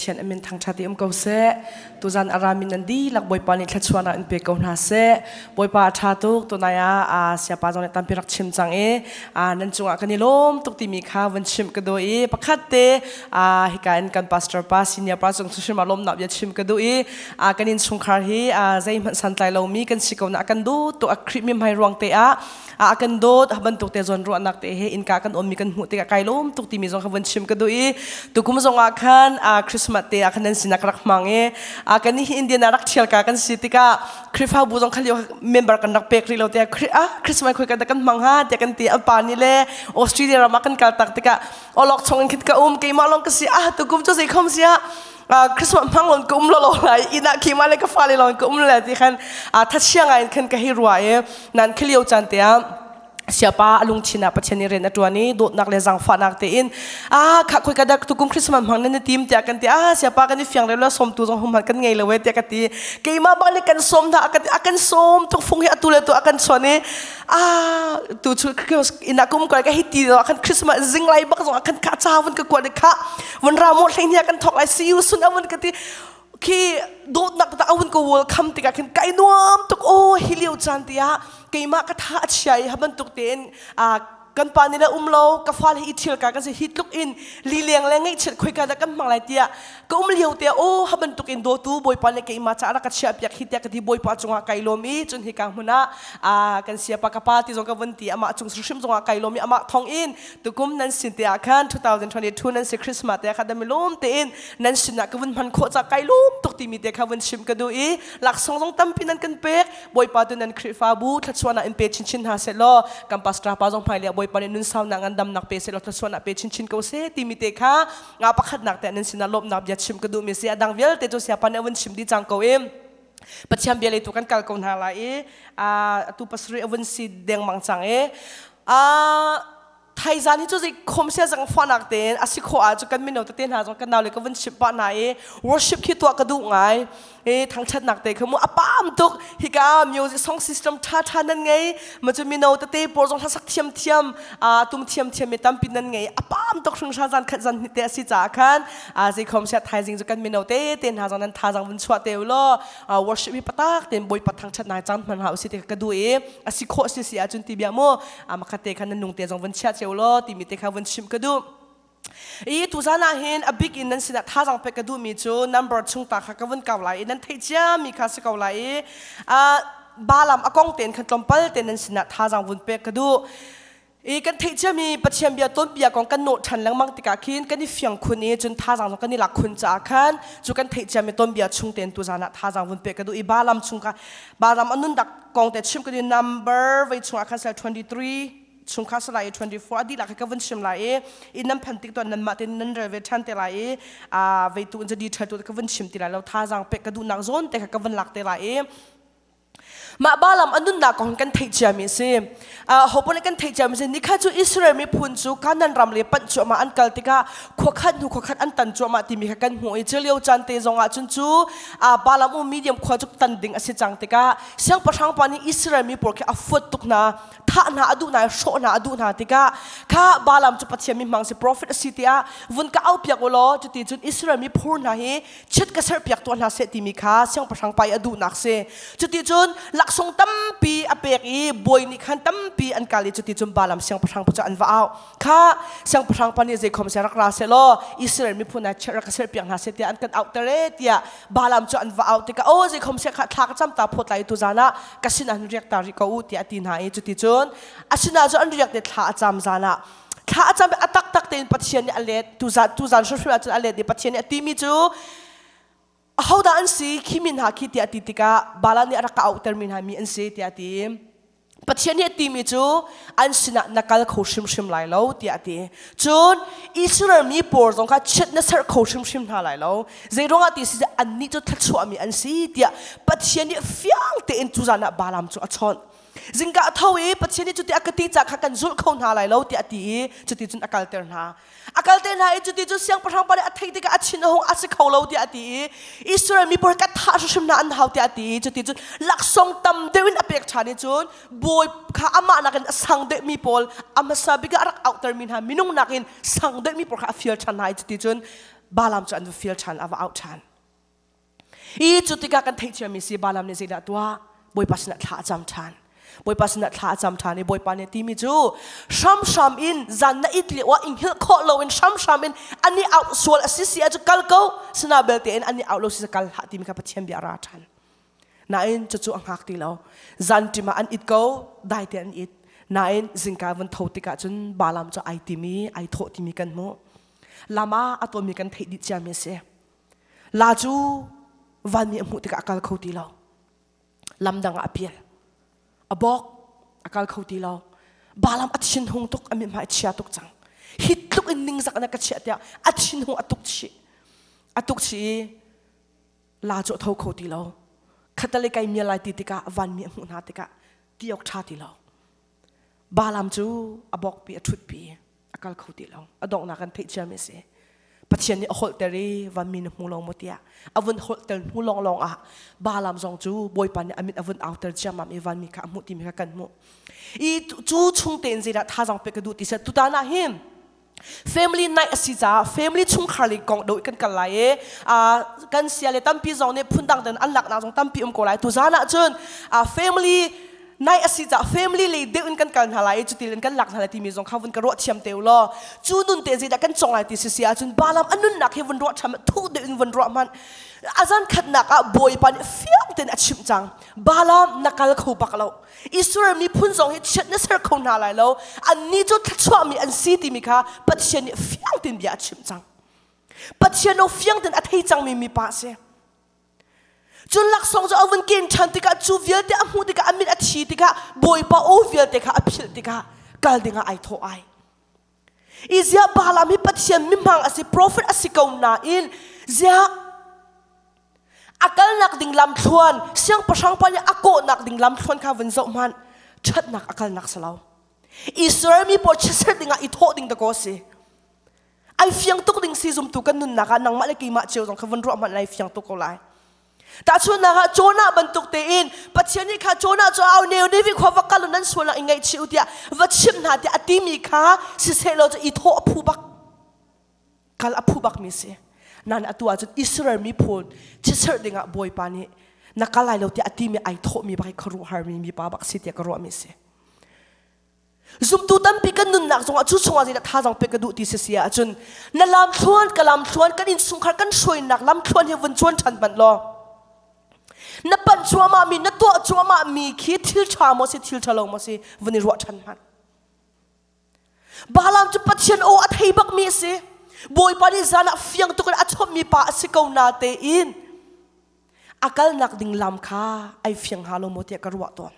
Pathian a min thangṭhat i um ko seh. Tuzan a rami nan dihlak Bawipa nih thluachuahnak in pe ko hna seh. Bawipa a ṭha tuk. Tunai ah siapa zong nih tampi rak chim cang i nan cungah kan i lawm tuk timi kha vun chim ka duh i pakhat te hika in kan pastor pa senior pa cung hrim ah lawmnak bia chim ka duh i kan innchungkhar hi zeihmanh santlai lomi kan si ko na a kan duh tuk a Khrih mi hmai ruang te ah a kan dawt bantuk te zawn ruahnak te he innka kan ummi kan hmuh tikah kai lawm tuk timi zong kha vun chim ka duh i tukum zong ah khan Christmas te ah khan nan sinah ka rak hmang i kan hi Indian ah rak thial ka kan si tikah Khrihfabu zong kha lio member kan rak pek rih lo te ah Christmas khoi kan kan hmang ha tiah kan ti a pa ni le Australia ram ah kan kal tak tikah olok chong in khit ka um keimah long ka si ah tukum cu zei khom sia Christmas hmang lon ka um lo lo lai ina khi ma le ka fale lon ka um le ti khan thachia ngai in khan ka hi rua i nan khilio chan te ah siapa alungthin ah Pathian nih rian a ṭuan i dawtnak le zaangfahnak tein ah kha khoi ka dak tukum Christmas hmang nan tim tiah kan ti ah siapa kan i fiang rel lo sawmtu zong hum kan ngei lo e tiah ka ti keimah bang nih kan sawm hna a kan sawm tuk fung hi atu le tu a kan chawn i ah tu chu ina kum ko ka hi ti lo khan Christmas zing lai bak zong khan kha cha vun ka kuat kha vun ra mo hleng hiya kan thok lai see you soon avun ka ti khi dawtnak ta avun ko welcome tikah khin kai nuam tuk o hi lio chan tia keimah ka tha a chia i ha bantuk tein kan pa nih le um lo ka fal hi i thil ka kan si hi tluk in lileng le ngaihchiat khoi ka dah kan hmang lai tiah ka um lio te o ha bantuk in dawtu bawipa le keimah ca rak ka chiah piak hi tiah ka ti bawipa cungah kai lawm i cun hi ka hmun ah kan siapa ka pa ti zong ka vun ti amah cung hrim zongah kai lawm i amah thong in tukum nan sin te ah khan 2022 nan si Christmas te ah khan dami lawm tein nan sinah ka vun hman khawh ca kai lawm tuk timi te kha vun chim ka duh i laksawng zong tampi nan kan pek Bawipa tu nan Khrihfabu thluachuahnak in pe chinchin hna seh law kan pastor pa zong hmailei ah Bawipa nih nun saunak ngandamnak pe seh law thluachuahnak pe chinchin ko seh timi te kha nga pakhatnak te nan sinah lawmhnak bia chim ka duhmi si a dang vialte cu siapa nih a vun chim dih cang ko i Pathian bia lei tu kan kal ko hna lai i atu pasarih a vun si dengmang cang i thaizan hi cu zei khom sia zang fahnak tein a si khawh ah cu kan mino tete hna zong kan nau le ka vun chimh pah hna i worship khi tuah ka duh ngai i thangṭhatnak te kha mu a pam tuk hika music song system ṭha ṭha nan ngei ma cu mino tete pawl zong hlasak thiam thiam tum thiam thiam mi tampi nan ngei a pam tuk hringhran zan khat zan te a si caah khan zei khom sia thaizing cu kan mino te te hna zong nan thazang vun chuah te u law worship hi patak ten bawipa thangṭhatnak caan hman ha usi te ka duh i a si khawh si si ahcun ti bia mu makhat te khan nan nung te zong vun chia cio law timi te kha vun chim ka duh i tuzan ah hin a bik in nan sinah thazang pek ka duhmi cu number chung ta kha ka vun kau lai i nan theih ciami kha si ko lai i balam a kong tein khan tlawmpal te nan sinah thazang vun pek ka duh i kan theih ciami Pathian bia tuanbia kong kan nawh ṭhan lengmang tikah khin kan i fiang khun i cun thazang zong kan i lak khun caah khan cu kan theih ciami tuanbia chung tein tuzan ah thazang vun pek ka duh i Balaam chung kha Balaam a nundak kong te chim ka duh number vei chungah khan sel 23 chung kha salai i 24 a dihlak hi ka vun chim lai i i nan phan tik tuan nanmah tein nan rel ve ṭhan te lai i vei tu in jadi ṭhal tu ka vun chim ti lai lo thazang pek ka duhnak zawn te kha ka vun lak te lai i Mah Balaam a nunnak kong kan theih ciami a si. Hopo nih kan theih ciami a si. Nikhat cu Israel miphun cu Kanaan ram le panh cuahmah an kal tikah khuakhat hnu khuakhat an tan cuahmah timi kha kan hmuh i cu lio caan te zong ah cun cu Balaam um medium khua cu tan ding a si cang tikah siangpahrang pa nih Israel mi pawl khi a fuat tuk hna thah hna a duh hna i hrawh hna a duh hna tikah kha Balaam cu Pathian mi hmang si prophet a si tiah vun ka aupiak u law cuti cun Israel mi phur hna hi chiat ka serpiak tuah hna seh timi kha siangpahrang pa i a duhnak si. Cuticun laksawng tampi a pek i bawi nih khan tampi an kal i cuticun Balaam siangpahrang pa cu an va auh. Kha siangpahrang pa nih zeikhom seh rak ra seh law Israel miphun ah chiat rak ka serpiak hna seh tiah an kan auhter e tiah Balaam cu an va auh tikah aw zeikhom seh kha thla ka cam ta phawt lai tu zan ah ka sinah hin riak ta rih ko u tiah a ti hna i cuticun a sinah cu an riak te thla a cam zan ah thla a cam a taktak tein Pathian nih a let tuzan tuzan hrimhrim ahcun a let i Pathian nih a timi cu ahodah an si khi mi hna khi tiah ti tikah Bala nih a rak ka auhtermi hna mi an si tiah a ti Pathian nih a timi cu an sinah na kal kho hrimhrim lai lo tiah a ti cun Israel mi pawl zong kha chiat na serh kho hrimhrim hna lai lo zeiruangah ti si annih cu thluachuahmi an si tiah Pathian nih fiang tein cu zan ah Balaam cu a chawnh Zingka a tho i Pathian nih cuti a ka ti ca kha kan zulh kho hna lai lo tiah a ti i cuti cun a kalter hna. A kalter hna i cuti cun siangpahrang pa nih a theih tikah a thin a hung a si kho lo tiah a ti i Israel mi pawl ka thah hrimhrim hna an hau tiah a ti i cuti cun laksawng tam deuh in a pek ṭhan i cun bawi kha amah nakin a sang deuhmi pawl a hmasa bik ah a rak auhtermi hna minung nakin sang deuhmi pawl kha a fial ṭhan hna i cuti cun. Balaam cu an va fial ṭhan, a va auh ṭhan. I cu tikah kan theih ciami si Balaam nih zeidah tuah? Bawipa sinah thla a cam ṭhan. Bawipa sinah thla a cam ṭhan i Bawipa nih timi cu hramhram in zan na it lio ah i hngilh khawh loin hramhram in an i auh sual a si si ahcun kal ko sina belte in an i auh lo si kal hlah timi kha Pathian bia a ra ṭhan. Nain cucu a hngak ti lo. Zanṭim ah an it ko, dai te an it. Nain zingka vun tho tikah cun Balaam cu ai tim i ai thawh timi kan hmuh. Lam ah a tuahmi kan theih dih ciami a si. La cu vanmi a hmuh tikah a kal kho ti lo. Lam dang ah a pial. A bawk, a kal kho ti lo. Balaam a thinhung tuk, a mithmai a chia tuk cang. Hi tluk in ningzak na ka chiah tiah a thinhung a tuk chih. A tuk chih i la cu a tho kho ti lo khatale kai mial lai ti tikah vanmi a hmuh hna tikah ti awk ṭha ti lo Balaam cu a bawkpi a ṭhutpi a kal kho ti lo a donghnak kan theih ciami a si Pathian nih a holhter i vanmi na hmu lo maw tiah a vun holhter hnu lawnglawng ah Balaam zong cu Bawipa nih a mit a vun auter ciammam i vanmi kha a hmuh timi kha kan hmuh i cu chung tein zeidah thazaang pek ka duh ti seh tutan ah hin Family night a si caah family chungkhar lei kong do kan kal lai i kan sia le tampi zong nih phundang den an laknak zong tampi um ko lai. Tuzan ah cun family night a si caah family lei deuh in kan kal hna lai i cutil in kan lak hna lai timi zong kha vun ka ruah thiam te u law cu nun te zeidah kan cong lai ti si si ahcun Balaam a nunnak hi vun ruah ṭham thuh deuh in vun ruah hmanh a zan khatnak ah Bawipa nih fiang tein a chimh cang Balaam na kal kho bak lo Israel miphun zong hi chiat na ser kho hna lai lo. Annih cu thluachuahmi an si timi kha Pathian nih fiang tein bia a chimh cang. Pathian aw fiang tein a thei cangmi mipa a si. Cun laksawng cu a vun ken ṭhan tikah cu vialte a hmuh tikah a mit a thi tikah Bawipa aw vialte kha a philh tikah kal dingah ai thawh ai. I ziah Balaam hi Pathian mihmang a si, prophet a si ko nain ziah a kalnak ding lamthluan siangpahrang pa nih a kawhnak ding lamthluan kha vun zoh hmanh ṭhatnak a kalnak si lo. Israel mi pawl chiatser dingah i thawh ding dakaw a si. Ai fiang tuk ding si zumtu kan nunnak ah nangmah le keimah cio zong kha vun ruah hmanh lai fiang tuk ko lai. Tahchunhnak ah Jonah bantuk tein Pathian nih kha Jonah cu au neu Nineveh khua va kal nan sualnak i ngaihchih u tiah va chimh hna tiah a timi kha siseh law cu i thawh a phu bak kal a phu bakmi si. Nain atu ahcun Israel miphun chiatserh dingah Bawipa nih na kal lai lo tiah a timi ai thawhmi bak hi khuaruahharmi mipa bak si tiah ka ruahmi si. Zumtu tampi kan nunnak zongah cu chungah zeidah thazaang pek ka duh ti si si ahcun na lamthluan ka lamthluan kan innchungkhar kan hruainak lamthluan hi vun cuan ṭhan hmanh law na panh cuahmah mi na tuah cuahmah mi khi thil ṭha maw si thil ṭha lo maw si vun i ruah ṭhan hmanh. Balaam cu Pathian aw a thei bak mi a si. Bawipa nih zan ah fiang tuk in a chawmmi pa a si ko na tein a kalnak ding lam kha ai fiang hnga lo maw tiah ka ruah tawn.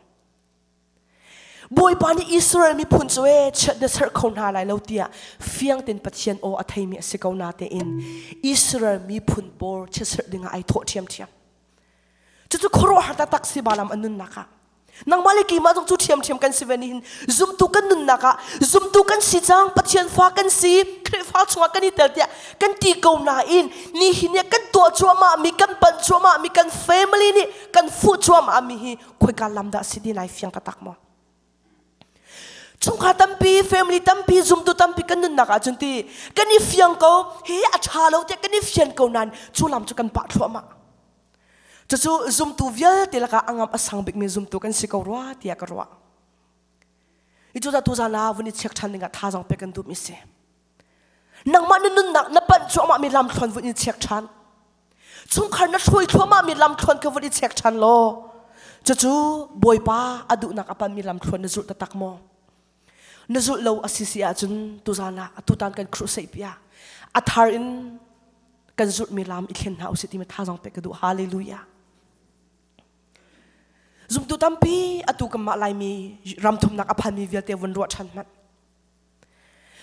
Bawipa nih Israel miphun cu ee chiat na serh kho hna lai lo tiah fiang tein Pathian aw a theimi a si ko natein Israel miphun pawl chiatserh dingah ai thawh ṭhiamṭhiam. Cucu khuaruahhar taktak si Balaam a nunnak ah. Nangmah le keimah zong cu ṭhiamṭhiam kan si ve nihin zumtu kan nunnak ah zumtu kan si cang Pathian fa kan si Khrihfa chungah kan i tel tiah kan ti ko nain nihin nih kan tuah cuahmah mi kan panh cuahmah mi kan family nih kan fuh cuahmah mi hi khoika lam dah si ti nai fiang taktak maw chungkhar tampi family tampi zumtu tampi kan nunnak ahcun ti kan i fiang ko hi a ṭha lo tiah kan i fian ko nain cu lam cu kan pah thluahmah cucu zumtu vialte lakah a ngam a sang bikmi zumtu kan si ko rua tiah ka ruah i cu tuzan ah vun i check ṭhan dingah thazaang pek kan duhmi si Nangmah na nunnak na panh cuahmah mi lamthluan vun in check ṭhan. Chungkhar na hruai thluahmah mi lamthluan kha vun i check ṭhan law cucu Bawipa a duhnak a panmi lamthluan na zulh taktak maw? Na zulh lo a si si ahcun tuzan ah tutan kan crusade piah a thar in kan zulhmi lam i thlen hna usih timi thazaang pek ka duh. Hallelujah. Zumtu tampi atu kanmah Laimi ramthumnak a phanmi vialte vun ruah ṭhan hmanh.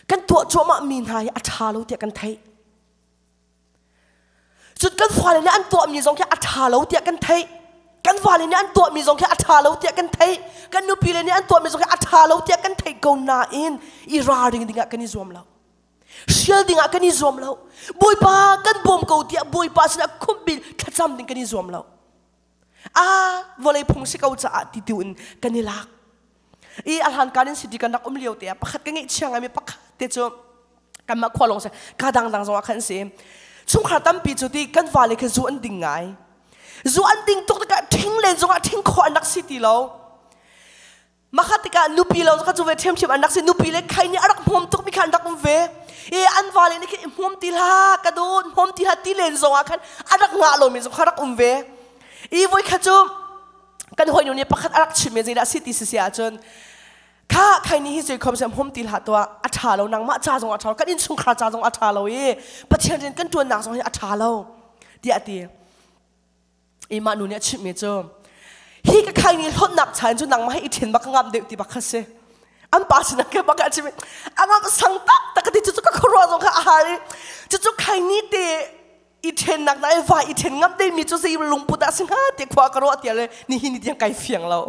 Kan tuah cuahmah mi hna hi a ṭha lo tiah kan theih. Cun kan fale nih an tuahmi zong khi a ṭha lo tiah kan theih. Kan fale nih an tuahmi zong khi a ṭha lo tiah kan theih. Kan nupile nih an tuahmi zong khi a ṭha lo tiah kan theih ko nain i ralring dingah kan i zuam lo. Hrial dingah kan i zuam lo. Bawipa kan bawm ko tiah Bawipa sinah khumbil thlacam ding kan i zuam lo. Ah, vawlei phung si ko caah ti tu in kan i lak. I a hlankan in city kan rak um lio te ah pakhat ka ngeihchia ngaimi pakhat te cu kanmah khua lawng si ka dangdang zong ah khan si. Chungkhar tampi cu ti kan vale khi zu an ding ngai. Zu an ding tuk tikah ṭhing len zongah ṭhing khawh an rak si ti lo. Makhat tikah nupi lo kha cu ve ṭhiamṭhiam an rak si. Nupi le khai nih a rak hmawm tukmi kha an rak um ve. I an vale nih khin hmawm ti hlah ka dawt hmawm ti hlah ti len zongah khan a rak ngah lomi zong kha rak um ve. I voikhat cu kan hawinu nih pakhat a rak chimmi zeidah a si ti si si ahcun kha khai ni hi cui khom sem hom ti hlah tuah a ṭha lo nangmah ca zong a ṭha lo kan innchungkhar ca zong a ṭha lo i Pathian rian kan ṭuannak zong hi a ṭha lo tiah a ti. I mah nu nih a chimhmi cu hi ka khai ni hlawtnak chan cu nangmah hi i ṭhen bak ka ngamh deuh ti bak kha si. An pa sinah ke bak a chim a ngamh sang tak tak ka ti cucu ka khuaruah zong kha a har i cucu khai ni te i ṭhennak na i vai i ṭhen ngam deuhmi cu zei lungput ah si hnga ti khua ka ruah tiah le nihin ni tiang kai fiang lo.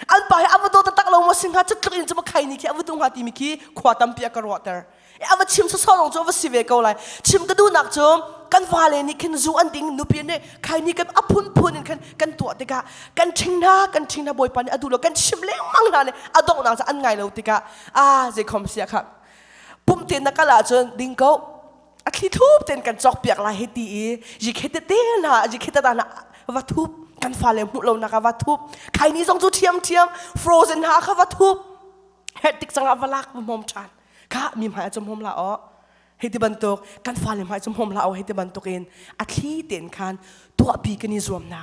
An pa hi a va daw taktak lo maw si hnga cu tluk in cu ma khai ni khi a va duh hnga timi khi khua tampi a ka ruahter. A va chim sawsawh lawng cu a va si ve ko lai. Chim ka duhnak cu kan vale nih khin zu an ding nupi nih khai ni kan a phunphun in khan kan tuah tikah kan ṭhing hna kan ṭhing hna bawipa nih a duh lo kan chim lengmang hna nih a donghnak cu an ngai lo tikah ah zeikhom sia kha pumte na kal ahcun ding ko a thli thup ten kan cawk piak lai hei ti i jikhe tete hna jikhe tata hna va thup kan fale hmuh lo nak ah va thup khai ni zong cu ṭhiam ṭhiam frozen ha kha va thup herh tik cangah va lak va hmawm ṭhan kha mi hmai ah hmawm la aw hei ti bantuk kan fale hmai cu hmawm hlah aw hei ti bantuk in a thli tein khan tuahpi kan i zuam hna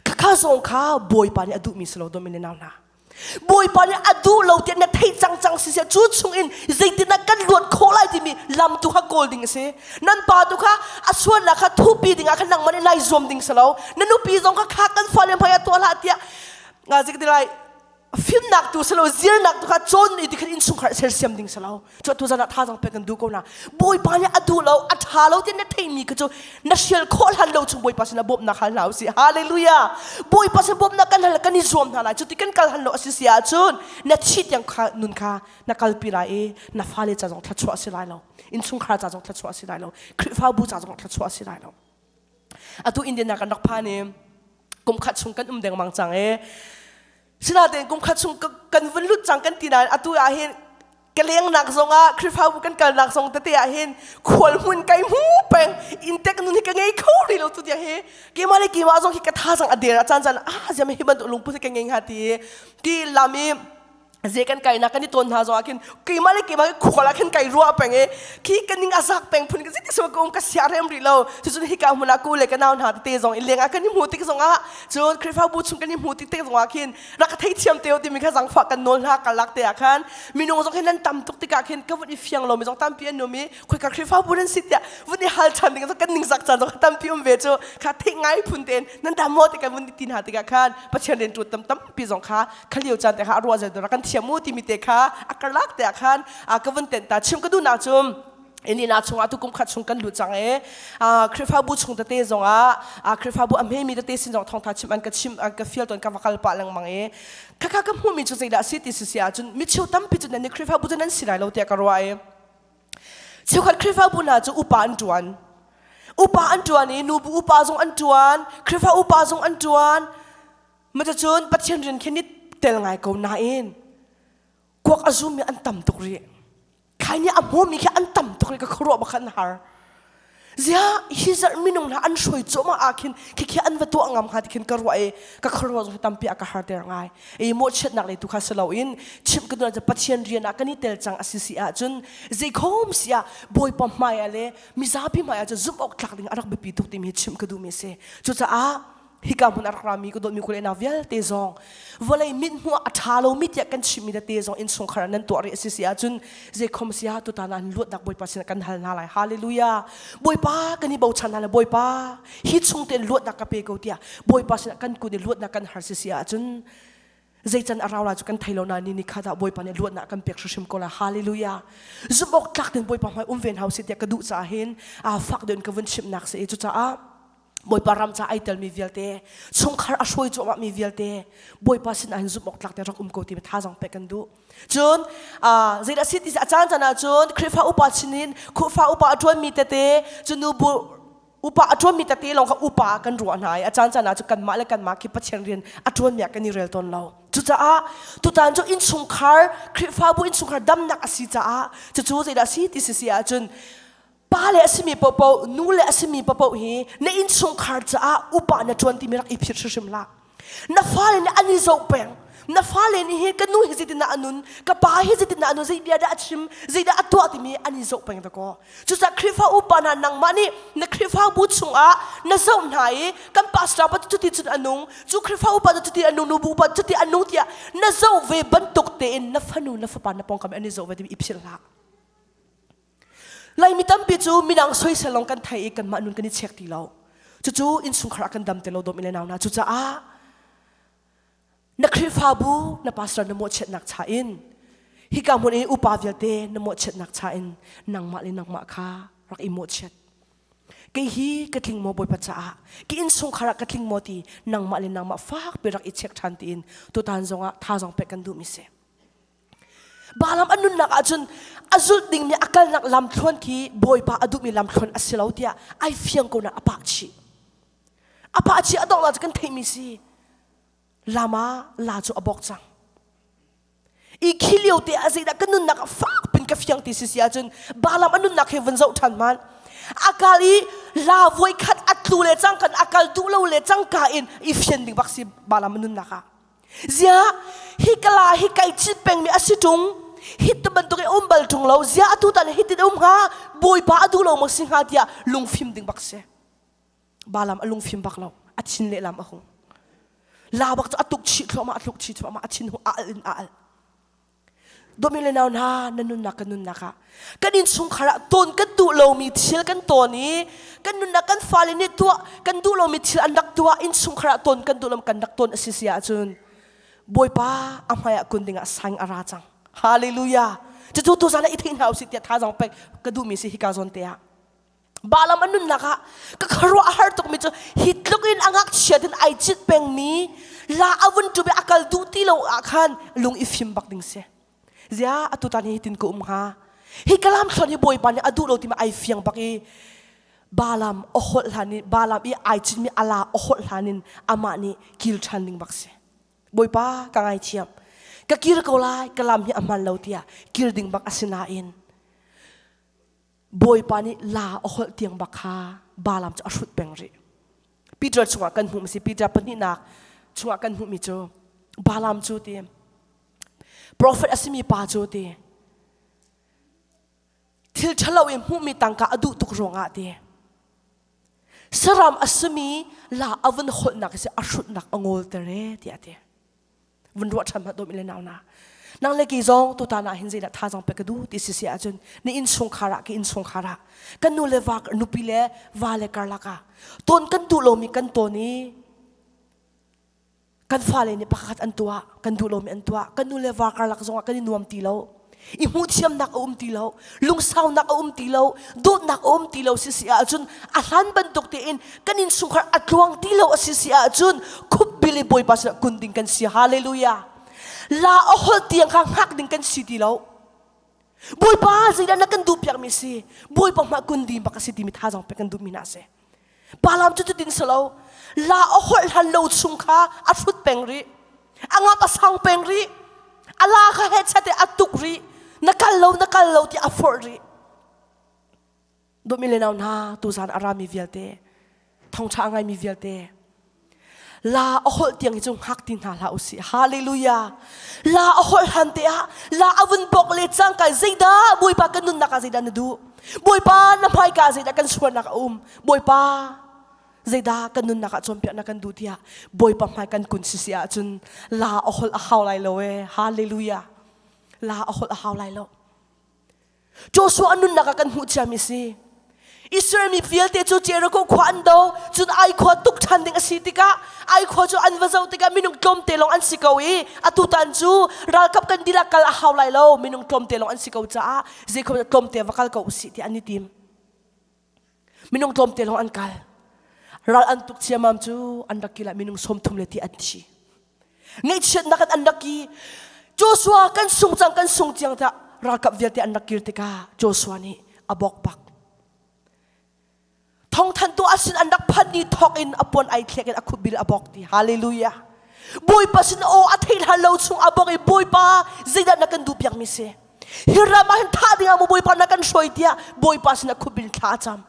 khakha zong kha bawipa nih a duhmi si lo dawm in nau hna bawipa nih a duh lo tiah na theih cang cang si sia cu chung in zeitindah kan luat khawh lai timi lam tu kha kawl ding a si nan pa tu kha a sualnak kha thupi ding ah khan nangmah nih nai zuam ding si lo na nupi zong kha kha kan fale hmai ah tuah hlah tiah nga zik ti lai fimnak tu silo zirnak tu kha cawn i ti khan innchungkhar sersiam ding silo cu tu zan ah thazang pek kan duh ko na bawipa nih a duh lo a ṭha lo ti na theimi kha cu na hrial khawh hlan lo chung bawipa sinah bawmhnak hal hna usih hallelujah bawipa sin bawmhnak kan hal kan i zuam hna lai cu ti kan kal hlan lo a si si ahcun na thi tiang kha nun kha na kalpi lai i na fale ca zong thluachuah a si lai lo innchungkhar ca zong thluachuah a si lai lo khrihfabu ca zong thluachuah a si lai lo atu Indian ah kan rak phan i kum khat chung kan um dengmang cang i sinain kum khat chung kan vun lut cang kan ti nain atu ah hin ka lengnak zongah Khrihfabu kan kalnak zong tete ah hin khual hmun kai hmu peng intek nun hi ka ngei kho rih lo tu tiang hi keimah le keimah zong hi ka thazang a der a caan caan ah ziam hi bantuk lungput hi ka ngei hnga ti ti lam i ze kan kai nak kan i ton hna zong ah khin keimah le keimah khual ah khin kai ruah peng i khi ka ning a zak peng phun ka ziti so ka um ka sia rem rih lo cucun hika hmun ah ku le ka nau hna tete zong in leng ah kan i hmu tik zong ah cun Khrihfabu chung kan i hmu tik te zong ah khin rak ka theithiam te timi kha zangfah kan nawl hna kalak te ah khan minung zong hin nan tam tuk tikah khin ka vun i fiang lo mi zong tampi an um i khoika Khrihfabu nan si tiah vun i hal ṭhan ding kan ning zak caan zong tampi um ve cu kha theih ngai phun tein nan dam maw ti kan vun ti hna tikah khan Pathian rian ṭuan tam tampi zong kha kha lio caan te kha a ruah zel dora kan thiam mu timi te kha a karlak te ah khan ka vun tenh ta chim ka duhnak cu Inina chungah tu kum khat chung kan lut cang e Khrihfabu chung tete zongah Khrihfabu a hmemi tete sin zong thawngtha chim an ka chim an ka fial ton ka va kal pah lengmang e khakha ka hmuhmi cu zeidah si ti si si ahcun micheu tampi cu nan ni Khrihfabu cu nan si lai lo tiah ka ruah e cheukhat Khrihfabu hna cu upa an ṭuan upa an ṭuan i nubu upa zong an ṭuan Khrihfa upa zong an ṭuan Cucun Pathian rian khi ni tel ngai ko nain kuak a zummi an tam tuk rih. Khai nih a hmumi khi an tam tuk rih ka khuaruah bak an har. Ziah hi zarh minung hna an hruai cuahmah ah khin khikhi an va tuah ngam hnga ti khin ka ruah i ka khuaruah zong tampi a ka harter ngai. I mawhchiatnak lei tu kha si loin chimh ka duh Pathian rian ah kan i tel cang a si si ahcun zeikhom si ah Bawipa hmai ah le mizapi hmai ah cun zumh awk tlak ding a rak biapi tuk timi hi chimh ka duhmi a si. Cucaah hika hmun a rak rami ka dawtmi kule vialte zong vawlei mithmuh a ṭha lomi tiah kan chimmi tete zong innchungkhar ah nan tuah rih a si si ahcun zeikhom si ah tutan ah luatnak Bawipa sinah kan hal hna lai hallelujah Bawipa kan i bochan hna lai Bawipa hi chung tein luatnak ka pe ko tiah Bawipa sinah kan kun i luatnak kan har si si ahcun zeican a rau lai cu kan thei lo nain ni ni khat ah Bawipa nih luatnak kan pek hrimhrim ko lai hallelujah zumh awk tlak tein Bawipa hmai um ve hna usih tiah ka duh caah hin fak deuh in ka vun chimhnak si i cucaah Bawipa ram ca ai telmi vialte chungkhar a hruai cuahmahmi vialte Bawipa sinah hin zumh awk tlak te rak um ko timi thazang pek kan duh. Cun zeidah si ti a caan caan ah cun Khrihfa upa chinin Khrihfa upa a ṭuanmi tete cu nubu upa a ṭuanmi tete lawng kha upa kan ruah hna i a caan caan ah cun kanmah le kanmah khi Pathian rian a ṭuanmi ah kan i rel tawn lo. Cucaah tutan cu innchungkhar Khrihfabu innchungkhar damnak a si caah cucu zeidah si ti si si ahcun. Pa le a simi paohpaoh, nu le a simi paohpaoh hi na innchungkhar caah upa na ṭuan timi rak i phit hrimhrim hlah. Na fale nih an i zoh peng. Na fale nih hi ka nu hi zeitindah a nun, ka pa hi zeitindah a nun, zei bia dah a chim, zeidah a tuah timi an i zoh peng dakaw. Cucaah Khrihfa upa hna nangmah nih na Khrihfabu chungah na zoh hna i kan pastor pa cuti cun a nung, cu Khrihfa upa cu cuti a nung, nubu upa cuti a nung tiah na zoh ve bantuk tein na fanu na fapa na pawngkam an i zoh ve timi i philh hlah. Laimi tampi cu midang soisel lawng kan thei i kanmah nun kan i check ti lo. Cucu innchungkhar ah kan dam ti lo dawm le nau hna. Cucaah na Khrihfabu na pastor na mawhchiatnak cha in hika hmun i upa vialte na mawhchiatnak cha in nangmah le nangmah kha rak i mawhchiat. Kei hi ka tling maw Bawipa caah ka innchungkhar ah ka tling maw ti nangmah le nangmah fakpi rak i check ṭhan tiin tutan zongah thazaang pek kan duhmi si. Balaam a nunnak ahcun a zulh dingmi a kalnak lamthluan khi Bawipa a duhmi lamthluan a si lo tiah ai fiang ko na a pah chih. A pah chih a donghnak cu kan theihmi si. Lama la cu a bawk cang. I khi lio te ah zeidah ka nunnak ah fak pin ka fiang ti si si ahcun Balaam a nunnak he vun zoh ṭhan hmanh. A kal i la voi khat a tlu le cang kan a kal duh lo le cangka in i fian ding bak si Balaam a nunnak ah. Ziah hi kala hi kai cit pengmi a si ṭung hi ti bantuk i um bal ṭung lo ziah atu tan hi tin um hnga bawipa a duh lo maw si hnga tiah lungfim ding bak si Balaam a lungfim bak lo a thin lehlam a hung la bak cu a tuk chih thluahmah a tluk chih thluahmah a thin hu a al in a al Dawmi le nau hna na nunnak kan nunnak ah kan innchungkhar ah tawn kan duh lomi thil kan tawn i kan nunnak kan fale nih tuah kan duh lomi thil an rak tuah innchungkhar ah tawn kan duh lo kan rak tawn a si si ahcun Bawipa a hmai ah kun dingah sang a ra cang. Hallelujah. Cucu tuzan ah i thei hna usih tiah thazaang pek ka duhmi si hika zawn te ah. Balaam a nunnak ah ka khuaruah a har tukmi cu hi tluk in a ngakchia in ai cit pengmi la a vun ṭum i a kal duh ti lo ah khan lung i fim bak ding si. Zia atu tan hi hitin ka um hnga. Hi ka lam thluan hi Bawipa nih a duh lo timi ai fiang bak i Balaam a holh hlan in Balaam i ai citmi a la a holh hlan in amah nih kil ṭhan ding bak si. Bawipa ka ngaithiam. Ka kir ko lai ka lam hi a hman lo tiah kir ding bak a si nain Bawipa nih la a holh tiang bak kha Balaam cu a hrut peng rih. Peter chungah kan hmuh si Peter pahnihnak chungah kan hmuhmi cu Balaam cu ti prophet a simi pa cu ti thil ṭhalo i hmuhmi tangka a duh tuk ruangah ti saram a simi la a vun holhnak si a hrutnak a ngawlter e tiah ti. Vun ruah ṭhan hmanh dawm le nau na. Nang le kei zong tutan ah hin zeidah thazaang pek ka duh ti si si ahcun na innchungkhar ah ka innchungkhar ah kan nu le va nupi le va le karlak ah tawn kan duh lomi kan tawn i kan fale nih pakhat an tuah kan duh lomi an tuah kan nu le va karlak zongah kan i nuam ti lo i hmuhthiamnak a um ti lo lungsaunak a um ti lo dawtnak a um ti lo si si ahcun a hlan bantuk tein kan innchungkhar a tluang ti lo a si si ahcun khupbil i bawipa sinah kun ding kan si hallelujah la a holh tiang kha hngak ding kan si ti lo bawipa zeidah na kan duh piakmi si bawipa hmah kun ding bak a si timi thazang pek kan duhmi hna a si Balaam cu cutin si lo. La a holh hlan lo chung kha a hrut peng rih. A ngap a sang peng rih. A la kha hechat i a tuk rih. Na kal lo, na kal lo ti a forh rih. Dawtmi le nau hna, tuzan a rami vialte, thawngṭha a ngaimi vialte, la a holh tiang hi cu hngak ti hna hlah usih. Hallelujah. La a holh hlan te ah la a vun bok le cangka zeidah Bawipa kan nunnak ah zeidah na duh? Bawipa na hmaika ah zeidah kan sualnak a um? Bawipa zeidah kan nunnak ah cawnpiak na kan duh tiah Bawipa hmai kan kun sisi ahcun la a holh a hau lai lo ee. Hallelujah. La a holh a hau lai lo. Joshua a nunnak ah kan hmuh ciami si. Israel mi vialte cu Jericho khua an do, cun Ai khua tuk ṭhan ding a si tikah Ai khua cu an va zoh tikah minung tlawmte lawng an si ko i atu tan cu ralkap kan dihlak kal a hau lai lo, minung tlawmte lawng an si ko caah zeikhom tlawmte va kal ko usih tiah an i tim. Minung tlawmte lawng an kal. Ral an tuk ciamam cu an rak kil ah minung 30 le ti an thi. Ngaihchiatnak in an rak i Joshua kan sung cang kan sung tiang tiah ralkap vialte an rak kir tikah Joshua nih a bawk bak. Thawngthantu a sin an rak phanh ni thawk in a puan ai thlek in a khupbil a bawk ti. Hallelujah. Bawipa sin aw a theih hlan lo chung a bawk i Bawipa zeidah na kan duh piakmi si? Hi ram ah hin thah ding ah maw Bawipa na kan hruai tiah Bawipa sinah khupin thla a cam.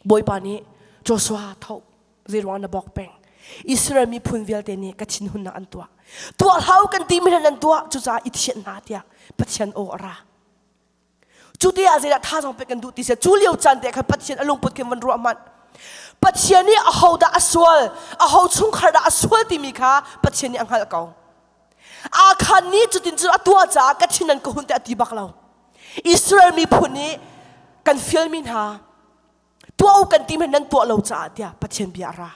Bawipa nih Joshua tho zeiruang na bawk peng. Israel miphun vialte nih ka thinhunnak an tuah. Tuah hlah u kan timi nan tuah cucaah i thianh hna tiah Pathian aw a ra. Cu te ah zeidah thazaang pek kan duh ti sia cu lio caan te khan Pathian a lungput khin van ruah hmanh. Pathian nih aho dah a sual, aho chungkhar dah a sual timi kha Pathian nih a hngalh ko. Akhan nih cutin cu a tuah caah ka thin an ka hun te a ti bak lo. Israel miphun nih kan fialmi hna tuah u kan ti men nan tuah lo caah tiah Pathian bia a ra.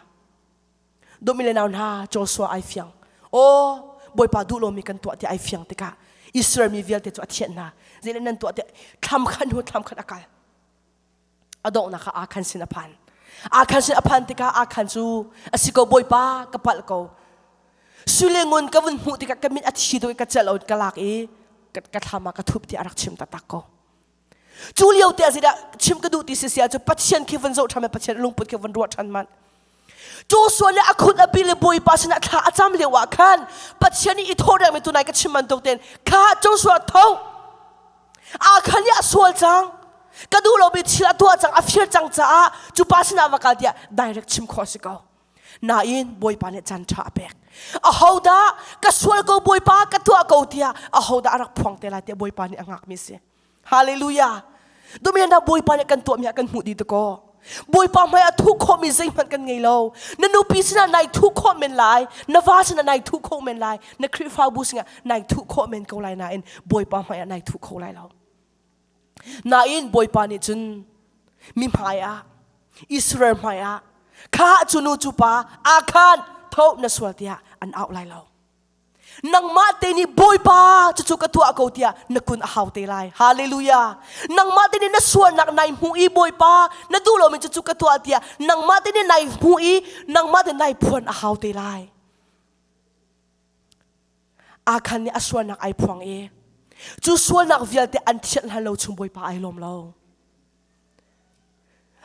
Dawmi le nau hna Joshua ai fiang. Aw Bawipa duh lomi kan tuah ti ai fiang tikah Israel mi vialte cu a thianh hna. Zeidah nan tuah tiah thlam khan hnu thlam khan a kal. A donghnak ah Akhan sin a phan. Akhan sin a phan tikah Akhan cu a si ko Bawipa ka palh ko. Sui le ngun ka vun hmuh tikah ka mit a thi deuh i ka celh lo ka lak i ka thlam ah ka thup ti a rak chim taktak ko. Cu lio te ah zeidah chim ka duh ti si sia cu Pathian khi vun zoh ṭhan Pathian lungput khi vun ruah ṭhan man. Joshua le a khut a bil le Bawipa sinah thla a cam lio ah khan Pathian nih i thawh dengmi tunai ka chim bantuk tein kha Joshua tho Akhan nih a sual cang ka duh lomi thil a tuah cang a fir cang caah cu pa sinah va kal tiah direct chim khawh a si ko. Nain Bawipa nih caan ṭha a pek. Ahodah ka sual ko Bawipa ka tuah ko tiah ahodah a rak phuang te lai tiah Bawipa nih a ngakmi si. Hallelujah. Dumian Bawipa nih kan tuahmi ah kan hmuh dih ko. Bawipa hmai ah thuh khawhmi zeihmanh kan ngei lo. Na nupi sinah nai thuh khawh men lai, na va sinah nai thuh khawh men lai, na Khrihfabu sinah nai thuh khawh men ko lai nain Bawipa hmai ah nai thuh kho lai lo. Nain Bawipa nih cun mi hmai ah Israel hmai ah kha cu nu cu pa Akhan tho na sual tiah an auh lai lo. Nangmah te nih Bawipa cucu ka tuah ko tiah na kun a hau te lai. Hallelujah. Nangmah te nih na sualnak nai hmu i Bawipa na duh lomi cucu ka tuah tiah nangmah te nih nai hmu i nangmah te nai phuan a hau te lai. Akhan nih a sualnak ai phuang i cu sualnak vialte an thianh hlan lo chung Bawipa ai lawm lo.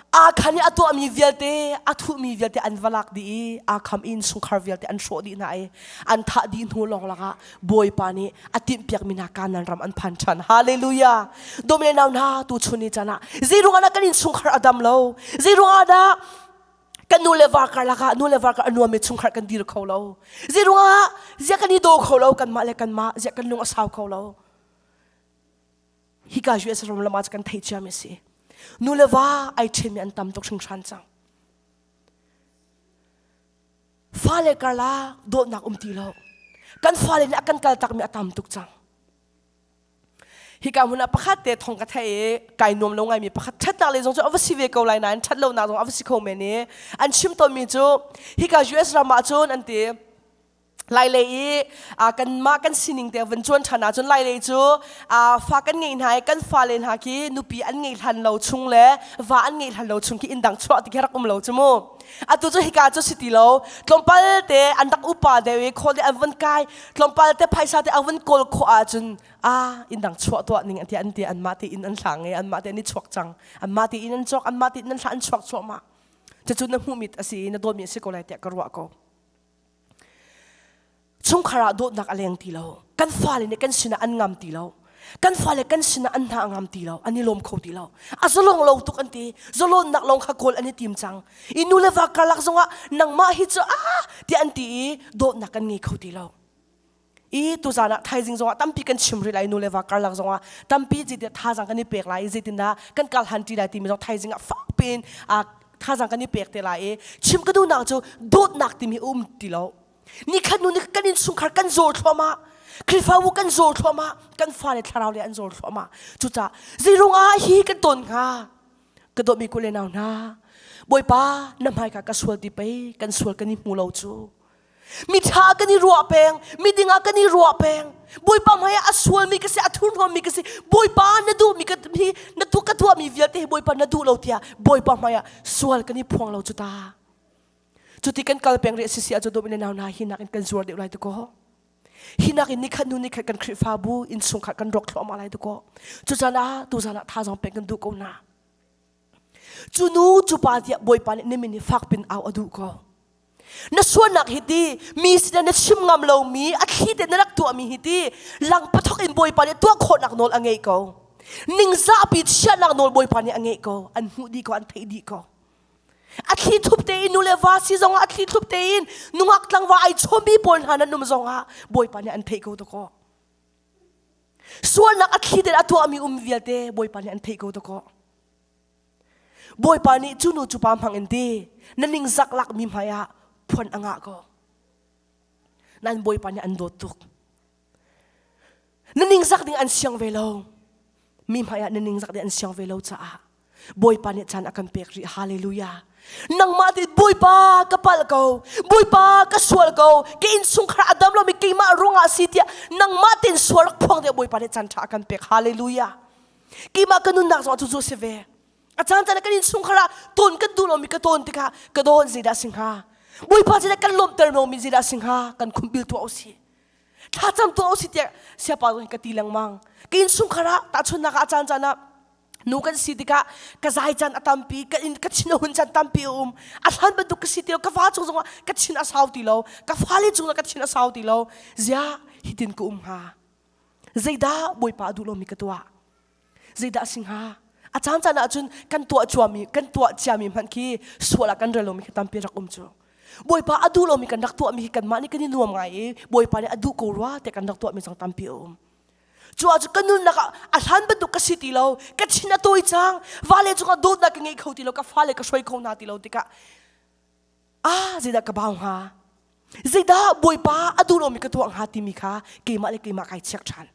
Akhan i a tuahmi vialte, a thuhmi vialte an va lak dih i Akham inn chungkhar vialte an hrawh dih hna i an thah dih hnu lawng lakah Bawipa nih a timhpiakmi hna Kanaan ram an phan ṭhan. Hallelujah! Dawmi le nau hna, tuchun ni caan ah zeiruang ah dah kan innchungkhar a dam lo? Zeiruang ah dah kan nu le va karlak ah nu le va kar a nuammi chungkhar kan dir kho lo? Zeiruang ah ziah kan i daw kho lo kanmah le kanmah, ziah kan lung a sau kho lo? Hika US ram lam ah kan theih ciami a si. Nu le va ai ṭhenmi an tam tuk hringhran cang. Fale karlak dawtnak um ti lo. Kan fale nih a kan kal takmi a tam tuk cang. Hika hmun ah pakhat te thong ka thei i kai nuam lo ngaimi pakhat ṭhatnak lei zong cu a va si ve ko lai nain ṭhat lonak zong a va si kho men i an chim tawnmi cu hika US ram ah cun an ti Lailei i kanmah kan sining te van cuan ṭhan ahcun Lailei cu fa kan ngeih hna i kan fale hna khi nupi an ngeih hlan lo chung le va an ngeih hlan lo chung khi inn dang chuah ti khi rak um lo cu mu. Atu cu hika cu si ti lo. Tlawmpal te an rak upa deuh i khawl te an vun kai tlawmpal te phaisa te an vun kawl khawh ahcun ah inn dang chuah tuah ning an ti an ti anmah te inn an hlang i anmah te an i chuak cang. Anmah te inn an cawk anmah te inn an hlah an chuak cuahmah. Cucu na hmuhmi a si i na dawtmi a si ko lai tiah ka ruah ko. Chungkhar ah dawtnak a leng ti lo. Kan fale nih kan sinah an ngam ti lo. Kan fale kan sinah an hna a ngam ti lo. An i lawm kho ti lo. A zalong lo tuk an ti. Zalawnnak lawng kha kawl an i tim cang. I nu le va karlak zongah nangmah hi cu ah tiah an ti i dawtnak kan ngei kho ti lo. I tuzan ah thaizing zongah tampi kan chim rih lai nu le va karlak zongah tampi zeitin thazaang kan i pek lai i zeitindah kan kal han ṭi lai timi zong thaizing ah fak piin thazaang kan i pek te lai i chim ka duhnak cu dawtnak timi um ti lo nikhat nu kan innchungkhar kan zaw thluahmah Khrihfabu kan zaw thluahmah kan fale thlarau le an zaw thluahmah cucaah zeirung ah hi kan ton hnga ka dawtmi kule nau hna Bawipa na hmaika ka sual ti pei kan sual kan i hmu lo cu Miṭha kan i ruah peng, miding ah kan i ruah peng. Bawipa hmaiah a sualmi ka si, a thurhnawmmi ka si. Bawipa na duhmi ka hi na tu ka tuahmi vialte hi Bawipa na duh lo tiah Bawipa hmaiah sual kan i phuang lo cu ta. Cuti kan kal peng rih sisi ahcun dawm in nau hna hi nakin kan zuar deuh lai tu ko. Hi nakin nikhat hnu nikhat kan Khrihfabu innchungkhar kan rawk thluahmah lai tu ko. Cucan ah tuzan ah thazaang pek kan duh ko hna. Cu nu cu pa tiah Bawipa nih nimin hi fak pin au a duh ko. Na sualnak hi ti mi sinah na chim ngam lomi a thli te na rak tuahmi hi ti lang pathok in Bawipa nih tuah khawhnak nawl a ngeih ko. Ningzahpi chiahnak nawl Bawipa nih a ngeih ko. An hmuh dih ko, an theih dih ko. A thli thup tein nu le va si zongah a thli thup tein nungak tlangva ai chawmi pawl hna nan um zongah Bawipa nih an theih ko dakaw. Sualnak a thli tein a tuahmi um vialte Bawipa nih an theih ko dakaw. Bawipa nih cu nu cu pa hmang in ti na ningzak lakmi hmai ah phuan a ngah ko. Nan Bawipa nih an dawt tuk. Na ningzak ding an siang ve lo. Mi hmai ah na ningzak ding an siang ve lo caah Bawipa nih caan a kan pek rih. Hallelujah. Nangmah ti Bawipa ka palh ko. Bawipa ka sual ko. Ka innchungkhar a dam lomi keimah ruangah si tiah nangmah tein sual rak phuang ding Bawipa nih caan ṭha a kan pek. Hallelujah. Keimah ka nunnak zong cu cu si ve. A caan caan ah kan innchungkhar ah tawn kan duh lomi ka tawn tikah ka dawn zeidah si hnga? Bawipa zeidah kan lawmhter lomi zeidah si hnga? Kan khumbil tuah usih. Thlacam tuah usih tiah siapa zong ka ti lengmang. Ka innchungkhar ah tahchunhnak ah a caan caan ah nu kan si tikah ka zai caan a tampi ka in ka thin a hun caan tampi a um a hlan bantuk ka si ti lo ka fa cung zongah ka thin a sau ti lo ka fale cungah ka thin a sau ti lo ziah hitin ka um hnga Zeidah Bawipa a duh lomi ka tuah? Zeidah a si hnga? A caan caan ahcun kan tuah cuami, kan tuah ciami hmanh khi sual ah kan rel lomi khi tampi rak um cu. Bawipa a duh lomi kan rak tuahmi hi kanmah nih kan i nuam ngai i Bawipa nih a duh ko rua tiah kan rak tuahmi zong tampi a um. Cu ahcun ka nunnak ah a hlan bantuk ka si ti lo, ka thin a tawi cang, vale cungah dawtnak ka ngei kho ti lo, ka fale ka hruai kho hna ti lo tikah ah zeidah ka bau hnga zeidah bawipa a duh lomi ka tuah hnga timi kha keimah le keimah kai check ṭhan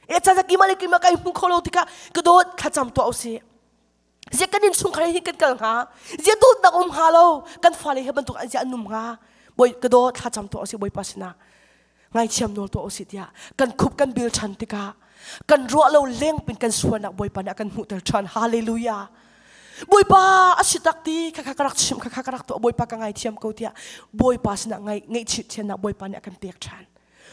e chan keimah le keimah kai hmu kho lo tikah ka dawt thlacam tuah usih zia kan innchungkhar hi kan kal hnga zia dawtnak um hnga lo kan fale he bantuk an zia an um hnga bawi ka dawt thlacam tuah usih bawipa sinah ngaithiam nawl tuah usih tiah kan khup kan bil ṭhan tikah kan ruah lo lengpin kan sualnak Bawipa nih a kan hmuhter ṭhan hallelujah Bawipa a si tak ti kha kha ka rak chim kha kha ka rak tuah Bawipa ka ngaithiam ko tiah Bawipa sinah ngai ngaihchih thiannak Bawipa nih a kan pek ṭhan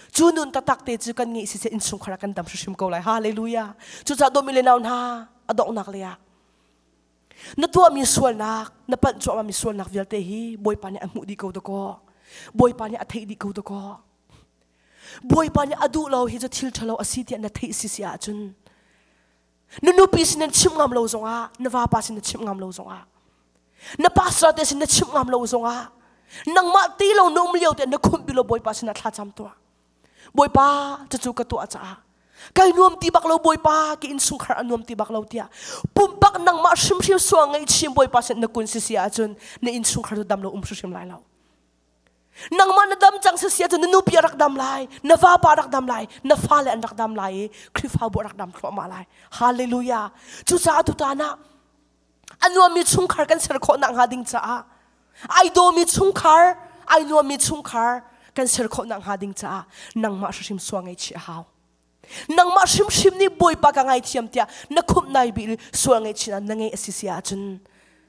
cu nun taktak te cu kan ngeih siseh innchungkhar ah kan dam hrimhrim ko lai hallelujah cucaah dawmi le nau hna a donghnak lei ah Na tuahmi sualnak, na palh cuahmahmi sualnak vialte hi Bawipa nih a hmuh dih ko dakaw. Bawipa nih a theih dih ko dakaw. Bawipa nih a duh lo hi cu thil ṭhalo a si tiah na theih si si ahcun na nupi sin na chimh ngam lo zongah, na vapa sin na chimh ngam lo zongah, na pastor te sin na chimh ngam lo zongah, nangmah ti lo na um lio te na khumh lo Bawipa sinah thlacam tuah. Bawipa cucu ka tuah caah kai nuam ti bak lo Bawipa ka innchungkhar a nuam ti bak lo tiah pumpak nangmah hrimhrim sual ngaihchim Bawipa sin na kun sisi ahcun na innchungkhar cu dam lo um hrimhrim lai lo. Nangmah na dam cang sisi ahcun na nupi a rak dam lai, na vapa a rak dam lai, na fale an rak dam lai i Khrihfabu a rak dam thluahmah lai. Hallelujah. Cucaah tutan ah a nuammi chungkhar kan ser khawh nakhnga ding caah ai dawmi chungkhar ai nuammi chungkhar kan ser khawh nakhnga ding caah nangmah hrimhrim sual ngaihchih a hau nangmah hrimhrim nih bawipa ka ngaithiam tiah na khumh nai bil sual ngaihchih na ngeih a si si ahcun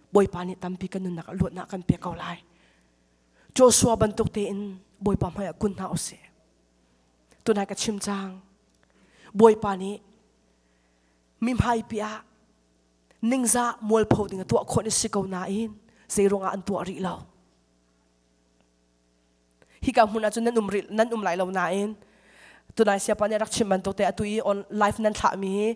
bawipa nih tampi kan nunnak luatnak kan pek ko lai Joshua bantuk tein bawipa hmaiah kun hna usih tunai ka chim cang bawipa nih mi hmaipi ah ningzah mualpho ding a tuah khawh ni si ko nain zeiruangah an tuah rih lo hika hmun ahcun nan um rih nan um lai lo nain tunai siapa nih rak chim bantuk te atu i on live nan thlah mi hi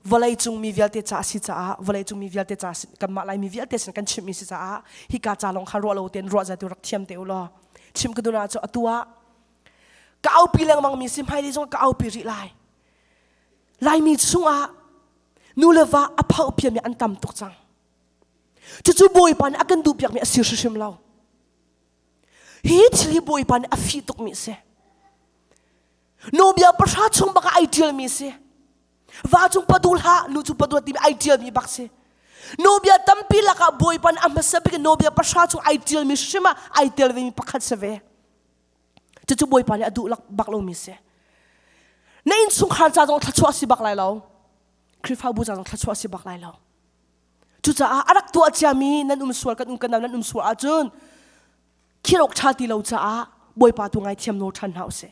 vawlei cung mi vialte ca si caah vawlei cung mi vialte ca kanmah lai mi vialte sin kan chim mi si caah hika ca lawng kha ruah lo tein ruah zatu rak thiam te u law chim ka duna cu atu ah ka aupi lengmang mi si hmailei zong ka aupi rih lai laimi chungah nu le va a phoh piami an tam tuk cang cucu bawipa nih a kan duhpiakmi a si hrimhrim lo hi thil hi bawipa nih a fih tukmi a si nawbia pahra chung bak ah ai ṭialmi si va cung pa duh hlah nu cung pa duh timi ai ṭialmi bak si nawbia tampi lakah bawipa nih a hmasa bik nawbia pahra chung ai ṭialmi hrim ah ai tel vemi pakhat si ve Cucu Bawipa nih a duh bak lomi si. Na innchungkhar ca zong thluachuah si bak lai lo. Khrihfabu ca zong thluachuah si bak lai lo. Cucaah a rak tuah ciami nan um sual kan um kan nan um sual ahcun khirok ṭha ti lo caah Bawipa tu ngaithiam nawl ṭhan hna usih.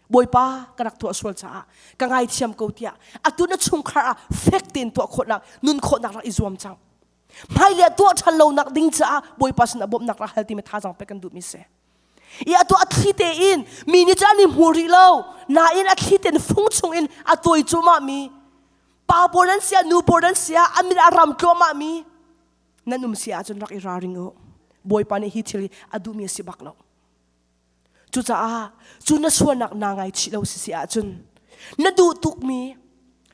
Bawipa ka rak tuah sual caah ka ngaithiam ko tiah atu na chungkhar ah fek tein tuah khawhnak nun khawhnak rak i zuam cang. Hmailei ah tuah ṭhan lonak ding caah Bawipa sinah bawmhnak rak hal timi thazaang pek kan duhmi si. I atu a thli tein mi nih cun an i hmu rih lo nain a thli tein fung chungin a tuai cuahmah mi pa pawl an si ah nu pawl an si ah a min a ram tluahmah mi nan um si ahcun rak i ralring u. Bawipa nih hi thil hi a duhmi a si bak lo. Cucaah cu na sualnak naa ngaichih lo si si ahcun na duh tukmi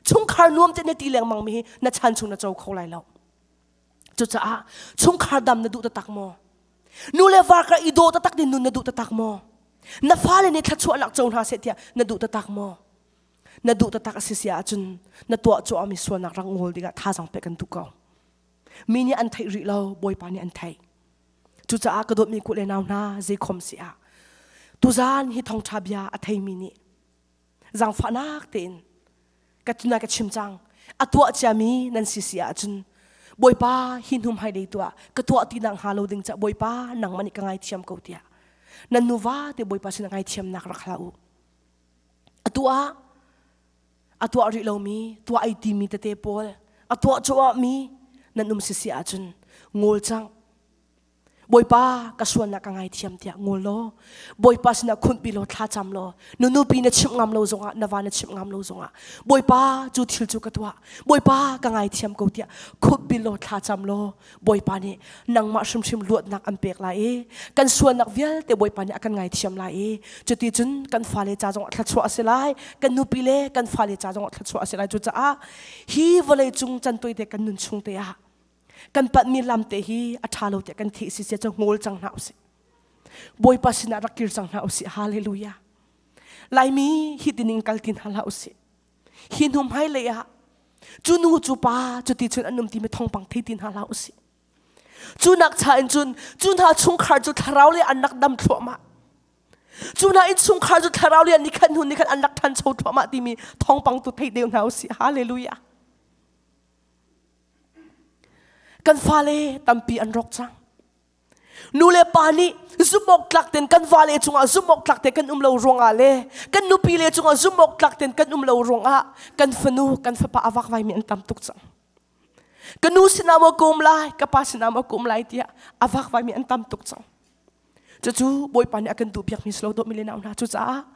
chungkhar nuam te na ti lengmang mi hi na chan chung na co kho lai lo. Cucaah chungkhar dam na duh taktak maw? Nu le va kha i daw taktak din nun na duh taktak maw? Na fale nih thluachuahnak co hna seh tiah na duh taktak maw? Na duh taktak a si si ahcun na tuah cuahmi sualnak rak ngol dingah thazaang pek kan duh ko. Mi nih an theih rih lo, Bawipa nih an theih. Cucaah ka dawtmi ku le nau hna zeikhom si ah tuzaan hi thawngṭha bia a theimi nih zaangfahnak tein ka tuna ka chim cang a tuah ciami nan si si ahcun Bawipa hi hnu hmailei tuah ka tuah ti nak hnga lo ding ca Bawipa nangmah nih ka ngaithiam ko tiah nan nuva te Bawipa sin ngaithiamnak rak hlah u a tuah a tuah rih lomi tuah ai timi tete pawl a tuah cuahmi nan um si si ahcun ngol cang Bawipa ka sualnak ka ngaithiam tiah ngol law Bawipa sinah khunpi law thlacam law nu nupi na chimh ngam lo zongah na va na chimh ngam lo zongah Bawipa cu thil cu ka tuah Bawipa ka ngaithiam ko tiah khunpi law thlacam law Bawipa nih nangmah hrimhrim luatnak an pek lai i kan sualnak vialte Bawipa nih a kan ngaithiam lai i cuti cun kan fale ca zongah thluachuah a si lai kan nupi le kan fale ca zongah thluachuah a si lai cucaah hi vawlei cung can tuite kan nun chung te ah kan panhmi lam te hi a ṭha lo tiah kan theih si sia cu ngol cang hna usih Bawipa sinah rak kir cang hna usih hallelujah Laimi hi tining kal ti hna hlah usih hi hnu hmailei ah cu nu cu pa cu ti cun an um timi thawngpang thei ti hna hlah usih cu nak cha in cun cu hna chungkhar cu thlarau le an rak dam thluahmah cu hna innchungkhar cu thlarau le nikhat hnu nikhat an rak ṭhancho thluahmah timi thawngpang tu thei deuh hna usih hallelujah Kan fale tampi an rawk cang. Nu le pa nih zumh tlak ten kan vale cungah zumh tlak te kan um lo ruangah le kan nupi le cungah zumh tlak ten kan um lo ruangah kan fanu kan fapa a vakvai mi an tam tuk cang. Ka nu sinah maw ka um lai, ka pa sinah maw ka um lai tiah a vakvai mi an tam tuk cang. Cucu Bawipa nih a kan duhpiakmi si lo dawtmi le nau hna cucaah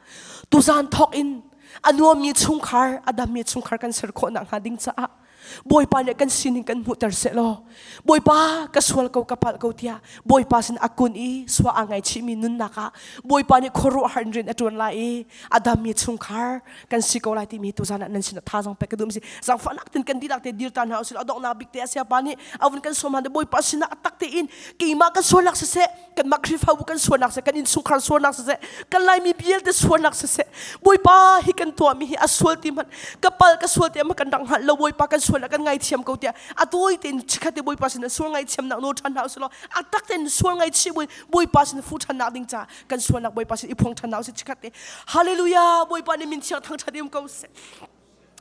tuzaan thawk in a nuammi chungkhar a dammi chungkhar kan ser khawh nakhnga ding caah Bawipa nih kan sining kan hmuhter seh law Bawipa ka sual ko ka palh ko tiah Bawipa sin a kun i sua aa ngaichihmi nunnak ah Bawipa nih khuaruahhar in rian a ṭuan lai i a dammi chungkhar kan si ko lai timi tuzaan ah nan sinah thazaang pek ka duh si zaangfahnak tin kan dihlak te dir ta hna usih a donghnak bik te a siapa nih a vun kan sawm han Bawipa sinah a tak tein keimah kan sualnak siseh kanmah Khrihfabu kan sualnak siseh kan innchungkhar sualnak siseh kan Laimi vialte sualnak siseh Bawipa hi kan tuahmi hi a sual ti hmanh ka pal ka sual ti hmanh kan rak hngalh lo Bawipa kan sualnak kan ngaithiam ko tiah a tawi tein chikkhat te Bawipa sinah sual ngaithiamnak nawl ṭhan hna usih law a tak tein sual ngaichih buin Bawipa sin fu ṭhannak ding ca kan sualnak Bawipa sin i phuang ṭhan hna usih chikkhat te Hallelujah Bawipa nih min thiang thangṭhat um ko seh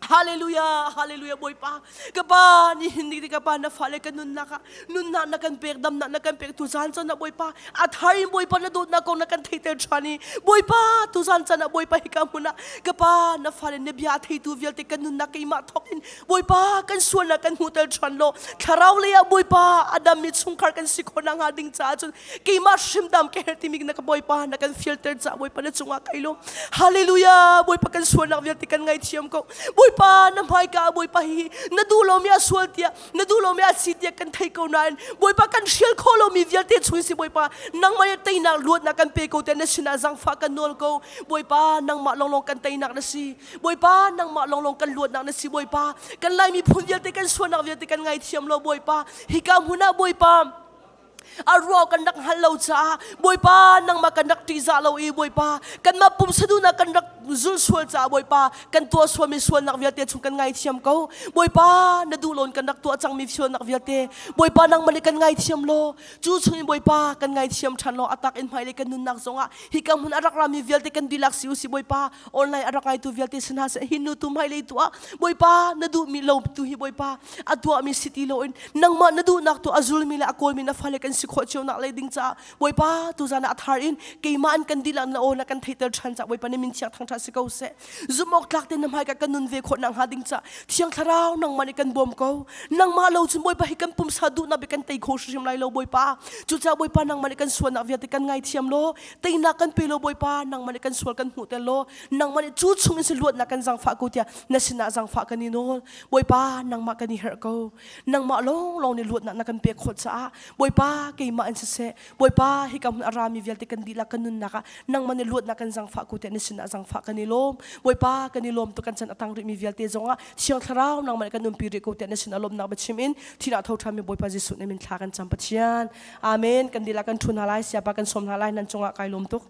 Hallelujah, hallelujah Bawipa. Ka pa ni hin ni ka pa na fale ka nunnak ah nunnak na kan pek damnak na kan pek tu zan chan ah Bawipa a thar in Bawipa na dawtnak kong na kan theihter ṭhan i Bawipa tu zan chan ah Bawipa hika hmun ah ka pa na fale na bia a theitu vialte kan nunnak keimah thawk in Bawipa kan sualnak kan hmuhter ṭhan law thlarau lei ah Bawipa a dammi chungkhar kan si khawh nakhnga ding caah cun keimah hrimdam ka herh timi na ka Bawipa na kan fialter ca Bawipa na cungah kai lawm Hallelujah Bawipa kan sualnak vialte kan ngaithiam ko Bawipa na hmaika Bawipa hi na duh lomi a sual tiah na duh lomi a si tiah kan thei ko nain Bawipa kan hrial kho lomi vialte chung si Bawipa nangmah nih teinak luatnak kan pe ko tiah na sinah zangfah kan nawl ko Bawipa nangmah lawnglawng kan teinak na si Bawipa nangmah lawnglawng kan luatnak na si Bawipa kan Laimi phun vialte kan sualnak vialte kan ngaithiam lo Bawipa hika hmun ah Bawipa a ruah kan rak hngalh lo caah Bawipa nangmah kan rak ṭihzah lo i Bawipa kanmah pumsa duhnak kan rak zulh sual caah Bawipa kan tuah sualmi sualnak vialte chung kan ngaithiam ko Bawipa na duh loin kan rak tuah cangmi sualnak vialte Bawipa nangmah nih kan ngaithiam law cu chungin Bawipa kan ngaithiam ṭhan law a tak in hmailei kan nunnak zongah hika hmun a rak rami vialte kan dihlak si usih Bawipa online a rak ngaitu vialte si hna seh hi nu tu hmailei tu ah Bawipa na duhmi lo tu hi Bawipa a tuahmi si ti loin nangmah na duhnak tu a zulmi le a kawlmi na fale kan. si khawh cio nak lei ding caah Bawipa tuzan ah a thar in keimah an kan dihlak na aw na kan theihter ṭhan caah Bawipa nih min thiang thangṭhat si ko seh. Zumh awk tlak tein na hmaika kan nun ve khawh nak hnga ding caah Thiang Thlarau nangmah nih kan bawm ko. Nangmah lo cun Bawipa hi kan pumsa duhnak bi kan tei kho hrimhrim lai lo Bawipa. Cucaah Bawipa nangmah nih kan sualnak vialte kan ngaithiam law teinak kan pe law Bawipa nangmah nih kan sual kan hmuh ter law nangmah nih cu chung in si luatnak kan zangfah ko tiah na sinah zangfah kan i nawl. Bawipa nangmah kan i herh ko. Nangmah lawnglawng nih luatnak na kan pek khawh caah Bawipa keimah in siseh Bawipa hika hmun a rami vialte kan dihlak kan nunnak ah nangmah nih luatnak kan zangfah ko tiah na sinah zangfah kan i lawm. Bawipa kan i lawm tuk kan chan a tang rihmi vialte zongah Thiang Thlarau nangmah nih kan umpi rih ko tiah na sinah lawmnak biachim in thihnak tho ṭhanmi Bawipa Jesuh nih min thla kan cam Pathian. Amen. Kan dihlak kan ṭhu hna lai, siapa kan sawm hna lai, nan cungah kai lawm tuk.